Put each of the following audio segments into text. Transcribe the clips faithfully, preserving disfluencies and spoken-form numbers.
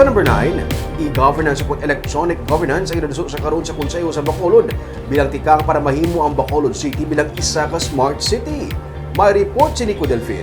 Number nine, e-governance upod electronic governance ang ginaduso sa karon sa Konseho sa Bacolod bilang tikang para mahimo ang Bacolod City bilang isa ka smart city. May report si Nico Delfin.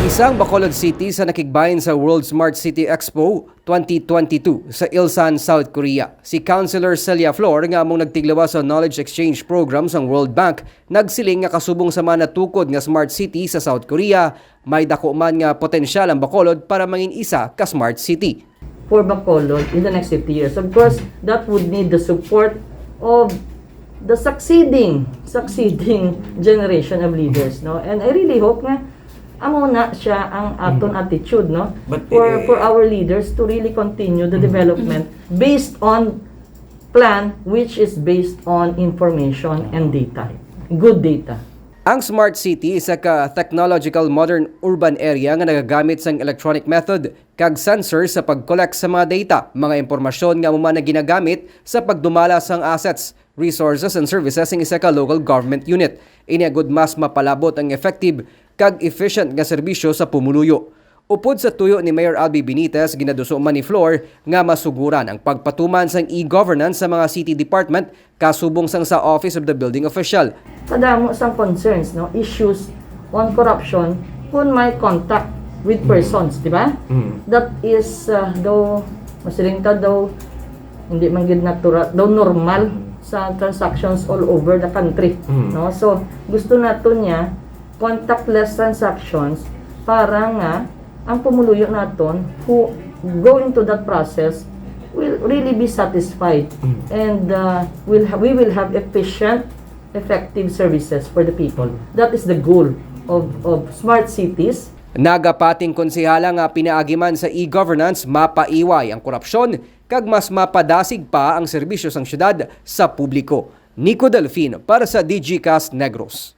Isa ang Bacolod City sa nakigbahin sa World Smart City Expo twenty twenty-two sa Ilsan, South Korea. Si Councilor Celia Flor, nga among nagtiglawas sa Knowledge Exchange Program sang World Bank, nagsiling nga kasubong sa mga natukod nga smart city sa South Korea, may dako man nga potensyal ang Bacolod para mangin isa ka smart city. For Bacolod in the next fifty years. Of course, that would need the support of the succeeding succeeding generation of leaders, no? And I really hope nga amo na siya ang aton attitude, no? But, for eh, for our leaders to really continue the development based on plan which is based on information and data. Good data. Ang smart city isa ka technological modern urban area nga nagagamit sang electronic method kag sensor sa pag-collect sa mga data, mga impormasyon nga amo man ang ginagamit sa pagdumala sang assets, resources and services sang isa ka local government unit. Ini agud mas mapalabot ang effective kag efficient nga serbisyo sa pumuluyo. Upod sa tuyo ni Mayor Albee Benitez, ginaduso man ni Flor nga masuguran ang pagpatuman sang e-governance sa mga city department kasubong sang sa Office of the Building Official. Kadamo sang concerns, no, issues on corruption kun may contact with persons, di ba? Mm. That is uh, daw masiling ta daw hindi man gid natural, daw normal sa transactions all over the country, Mm. no? So gusto nato niya contactless transactions para nga ang pumuluyo naton who go into that process will really be satisfied and uh, will ha- we will have efficient, effective services for the people. That is the goal of, of smart cities. Nagapating konsehala nga pinaagi man sa e-governance, mapaiway ang korupsyon kag mas mapadasig pa ang serbisyo sang syudad sa publiko. Nico Delfin para sa Digicast Negros.